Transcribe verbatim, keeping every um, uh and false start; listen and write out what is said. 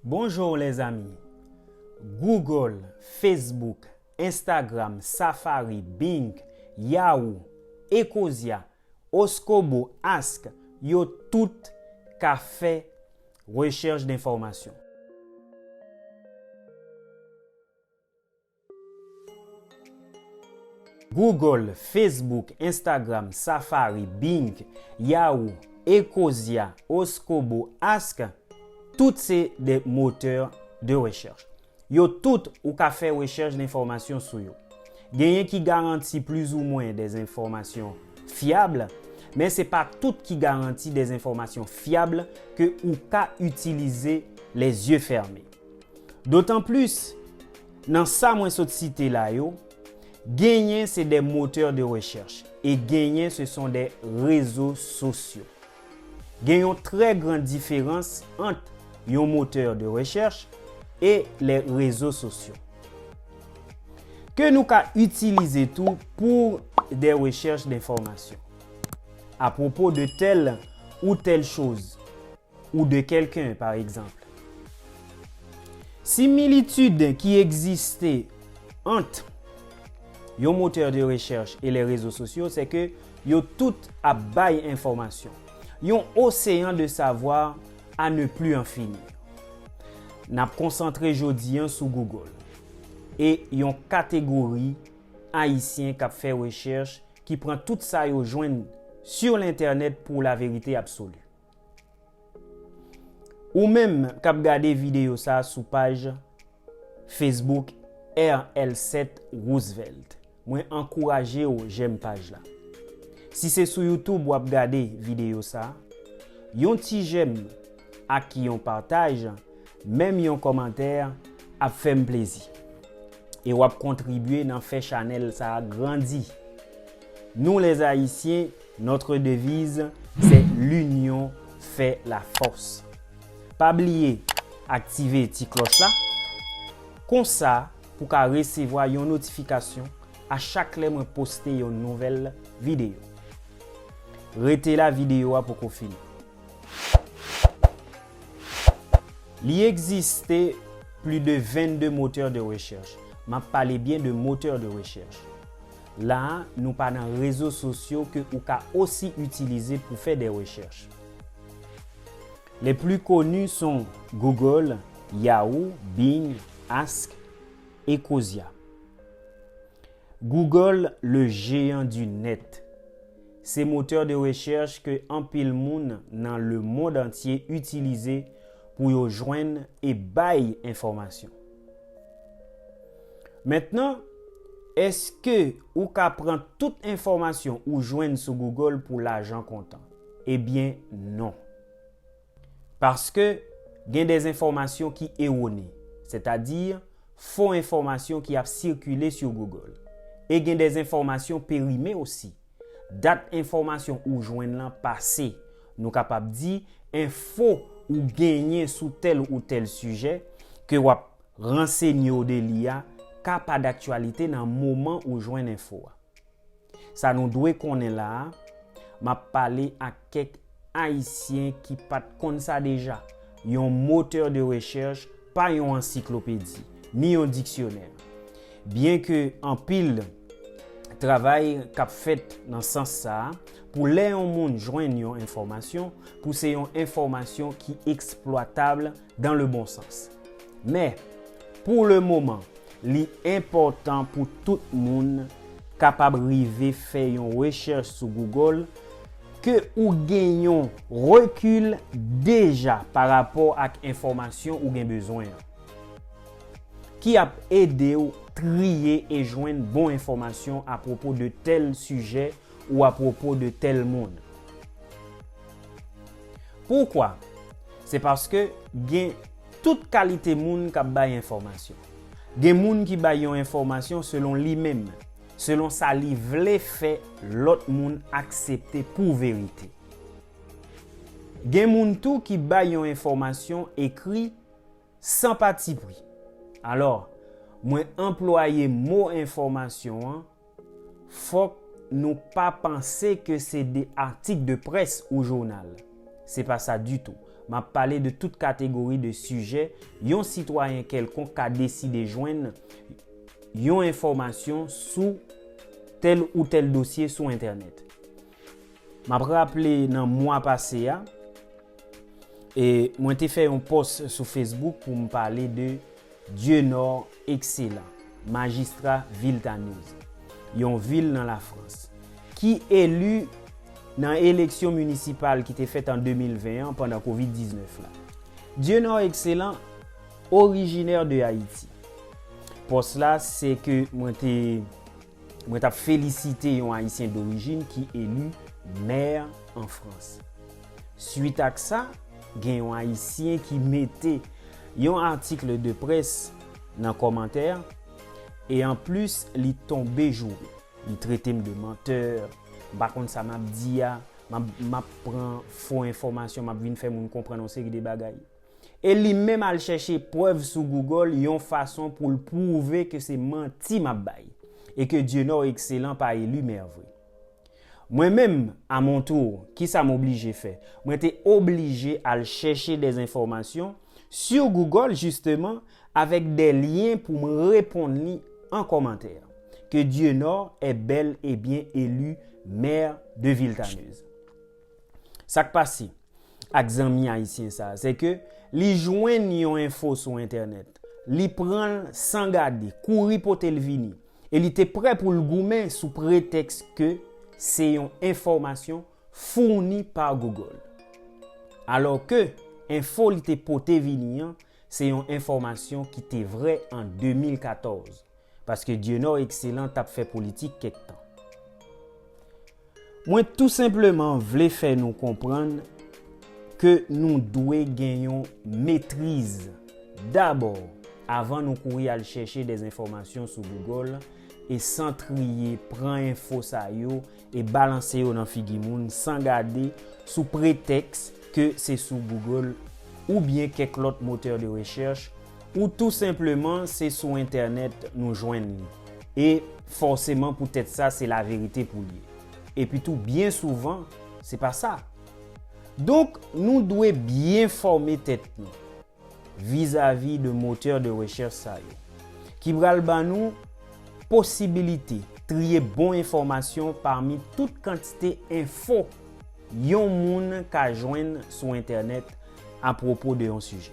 Bonjour les amis. Google, Facebook, Instagram, Safari, Bing, Yahoo, Ecosia, Oskobo, Ask, yo tout ka fè rechèch enfòmasyon. Google, Facebook, Instagram, Safari, Bing, Yahoo, Ecosia, Oskobo, Ask, tout se de motè de rechèch. Yo tout ou ka fè rechèch lenfòmasyon sou yo. Genyen ki garanti plizoumwen de enfòmasyon fyab, men se pa tout ki garanti de enfòmasyon fyab ke ou ka itilize lè zye fèmen. Dotan plis, nan sa mwen sot site la yo, genyen se de motè de rechèch e genyen se son de rezo sosyo. Gen yon trè gran diferans ant yon motè de rechèch e le rezo sosyo. Ke nou ka itilize tou pou de rechèch denfòmasyon. Apwopo de tèl ou tèl choz, ou de kèlken, pa egzanp. Similitid ki egziste ant yon motè de rechèch e le rezo sosyo, se ke yo tout ap bay enfòmasyon. Yon oseyan de savwa à ne plus en finir. N ap konsantre jodi an sou Google e yon kategori Ayisyen k ap fè rechèch ki pran tout sa yo jwenn sur l'internet pour la vérité absolue. Ou menm k ap gade videyo sa sou paj Facebook R L sèt Roosevelt, mwen ankouraje w jèm paj la. Si se sou YouTube w ap gade videyo sa, yon ti jèm ak yon pataj, menm yon kòmantè ap fè m plezi. E w ap kontribye nan fè chanèl sa a grandi. Nous les Haïtiens, notre devise, c'est l'union fait la force. Pa bliye aktive ti klòch la, konsa pou ka resevwa yon notifikasyon a chak lè mwen poste yon nouvèl videyo. Rete la, videyo a poko fini. Li egziste plis de vennde motè de rechèch. M ap pale byen de motè de rechèch. La a, nou pa nan rezo sosyo ke ou ka osi itilize pou fè de rechèch. Les plus connus sont Google, Yahoo, Bing, Ask, Ecosia. Google, le géant du net. Se motè de rechèch ke anpil moun nan lemonn antye itilize pou yo jwenn e bay enfòmasyon. Mentnan, èske ou ka pran tout enfòmasyon ou jwenn sou Google pou lajan kontan? Ebyen, non. Paske gen de enfòmasyon ki ewone, sètadi fo enfòmasyon ki ap sikile sou Google. E gen de enfòmasyon perime osi. Dat enfòmasyon ou jwenn lan pase. Nou kapab di enfo ou genyen sou tèl ou tèl sijè ke w ap ransenye w de li a ka pa daktyalite nan moman ou jwenn enfo a. Sa nou dwe konnen la a, m ap pale ak kèk Ayisyen ki pa t konn sa deja. Yon motè de rechèch pa yon ansiklopedi, ni yon diksyonè. Byenke anpil travay k ap fèt nan sans sa a, pou lè yon moun jwenn yon enfòmasyon, pou se yon enfòmasyon ki eksplwatab dans le bon sens. Men, pou le moman, li enpòtan pou tout moun kapab rive fè yon rechèch sou Google ke ou gen yon rekil deja pa rapò ak enfòmasyon ou gen bezwen an, ki ap ede w triye e jwenn bon enfòmasyon apwopo de tèl sijè ou apwopo de tèl moun. Poukwa? Se paske gen tout kalite moun k ap bay enfòmasyon. Gen moun ki bay yon enfòmasyon selon li menm, selon sa li vle fè lòt moun aksepte pou verite. Gen moun tou ki bay yon enfòmasyon ekri san patipri. Alò, mwen anplwaye mo enfòmasyon an, fòk nou pa panse ke se de atik de près ou jounal. Se pa sa ditou. M ap pale de tout kategori de sijè yon sitwayen kèlkonk ka deside jwenn yon enfòmasyon sou tèl ou tèl dosye sou entènèt. M ap raple nan mwa pase a, e mwen te fè yon pòs sou Facebook pou m pale de Dienord Excellent, majistra Viltanuz, yon vil nan Lafrans, ki eli nan eleksyon minisipal ki te fèt an de mil ven an pandan kovid diznèf la. Dienord Excellent, orijinè de Ayiti. Pòs la, se ke mwen te, mwen t ap felisite yon Ayisyen dorijin ki eli mè an Frans. Swit ak sa, gen yon Ayisyen ki mete yon atik de près nan kòmantè, e anplis, li tonbe joure. Li trete m de mantè, m pa konn sa m ap di a, m ap, m ap pran fo enfòmasyon, m ap vin fè moun konprann yon seri de bagay. E li menm al chèche prèv sou Google yon fason pou l pwouve ke se manti m ap bay e ke Dienord Excellent pa eli mè vre. Mwen menm, a mon tour, kisa m oblije fè? Mwen te oblije al chèche des enfòmasyon sur Google, justement, avèk de lyen pou m reponn li an kòmantè, ke Dienord est bel et bien élu maire de Viltanuz. Sa k pase ak zanmi ayisyen sa a, se ke li jwenn yon enfo sou entènèt, li pran l san gade, kouri pote l vini, e li te prè pou l goumen sou pretèks ke se yon enfòmasyon founi pa Google. Alò ke enfo li te pote vini an, se yon enfòmasyon ki te vrè an de mil katòz, paske Dienord Excellent t ap fè politik kèk tan. Mwen tou senpleman vle fè nou konprann ke nou dwe gen yon metriz dabò avan nou kouri al chèche des enfòmasyon sou Google e san triye pran enfo sa yo e balanse yo nan figi moun san gade sou pretèks ke se sou Google oubyen kèk lòt motè de rechèch ou tou senpleman se sou entènèt nou jwenn li. E fòseman poutèt sa se laverite pou l ye. Epi tou byen souvan, se pa sa. Donk, nou dwe byen fòme tèt nou vizavi de motè de rechèch sa yo, ki pral ban nou posibilite triye bon enfòmasyon pami tout kantite enfo yon moun ka jwenn sou entènèt apwopo de yon sijè.